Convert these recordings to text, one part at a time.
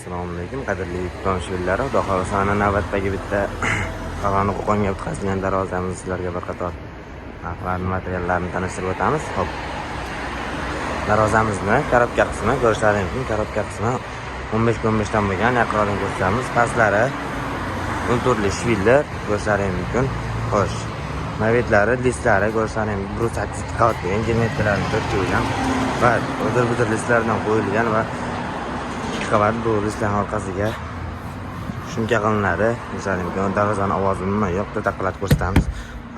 Assalomu alaykum, qadrli tomoshabinlar. Xudo xohlasa, mana navbatdagi bitta Farg'ona, Qo'qonga o'tkazilgan darvozamiz, sizlarga bir qator narxlarni, materiallarni tanishtirib o'tamiz. Xo'p. Darvozamizni коробка qismi ko'rishlaring mumkin. Коробка qismi 15 15 dan bo'lgan, yaqinroqdan ko'rsatamiz. Pastlari 14 li швеллер ko'rishlaring mumkin. Xo'sh. Навес lari, лист lari ko'rishlaring mumkin. 182 qavat bo'lgan, geometriyalari 4 bo'lgan va uzr-buzr лист lardan qo'yilgan va ikki qavat bu лист larning orqasiga shumka qilinadi. Misol mumkin, darvozani ovozi umuman yo'q. Bitta taqillatib ko'rsatamiz.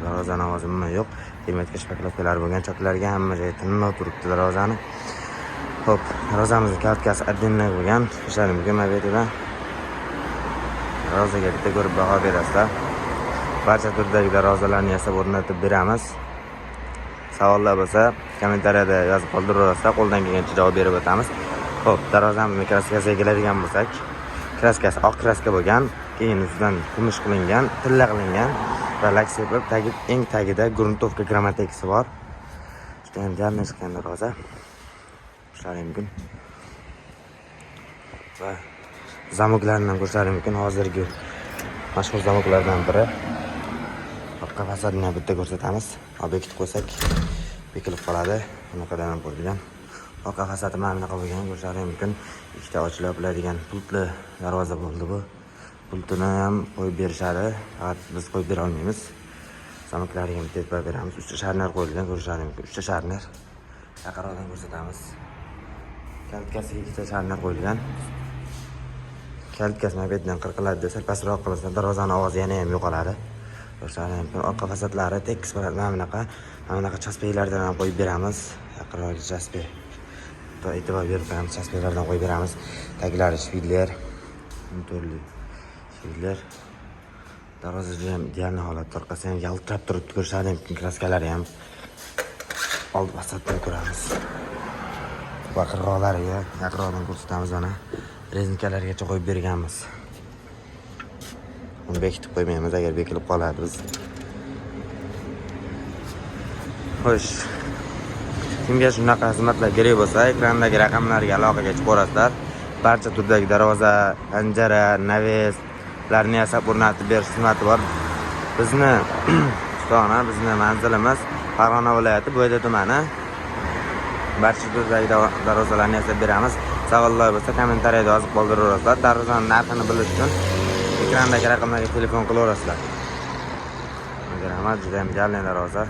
Darvozani ovozi umuman yo'q. Demakka шпаклёвка lar bo'lgan, choklarga hamma joyi tiniq turibdi darvozani. Xo'p, darvozamizni калитка si отдельно bo'lgan. Misol mumkin, mana. Darvozaga bitta ko'rib baho berasizlar. Barcha turdagi darvozalarni yasab o'rnatib beramiz. Savollar bo'lsa, kommentariyada yozib qoldiraverasizlar, qo'ldan kelgancha javob berib o'tamiz. Xo'p, darvozamizni краска siga keladigan bo'lsak, краска si oq краска bo'lgan, keyin ustidan kumush qilingan, tilla qilingan va lak sepib, tagi, eng tagida грунтовка Grammatex bor. Juda ham идеальный chiqqan darvoza. Ko'rishlari mumkin. Va замок larini ham ko'rishlari mumkin. Hozirgi mashhur замок lardan biri. Orqa fasadini ham bitta ko'rsatamiz. Hop, bekitib qo'ysak, bekilib qoladi. Bunaqadan ham qo'yilgan. Orqa fasadi mana bunaqa bo'lgan, ko'rishlari mumkin. Ikkita ochilib yopiladigan pultli darvoza bo'ldi bu. Pultini ham qo'yib berishadi. Faqat biz qo'yib bera olmaymiz. Замок lariga bitta e'tibor beramiz. Uchta шарнир qo'yilgan, ko'rishlari mumkin. Uchta шарнир. Yaqinroqdan ko'rsatamiz. Калитка siga ikkita шарнир qo'yilgan. Калитка si mana bu yerdan qirqiladi, sal pastroq qilinsa, darvozani ovozi yana ham yo'qoladi. Ko'rishlari mumkin. Orqa fasadlari tekis bo'ladi. Mana bunaqa chaspeylardan ham qo'yib beramiz. Yaqinroq chaspey. E'tibor berib qo'yamiz, chaspeylardan qo'yib beramiz. Taglari швеллер, turli швеллер. Darvoza juda ham идеальный holatda, orqasi ham yaltirab turibdi, ko'rishlari mumkin, краска lari ham. Oldi fasaddan ko'ramiz. Va qirg'oqlariga yaqinroqdan ko'rsatamiz, mana. Резинка largacha qo'yib berganmiz. Uni bekitib qo'ymaymiz, agar bekilib qoladi biz. Xo'sh. Kimga shunaqa xizmatlar kerak bo'lsa, ekrandagi raqamlarga aloqaga chiqaverasizlar. Barcha turdagi darvoza, panjara, навес larni yasab o'rnatib berish xizmati bor. Bizni ustaxona, bizni manzilimiz Farg'ona viloyati, Bo'yda tumani. Barcha turdagi darvozalarni yasab beramiz. Savollar bo'lsa, kommentariyada yozib qoldiraverasizlar. Darvozani narxini bilish uchun ekrandagi raqamlarga telefon qilaverasizlar. Rahmat, juda ham идеальный darvoza.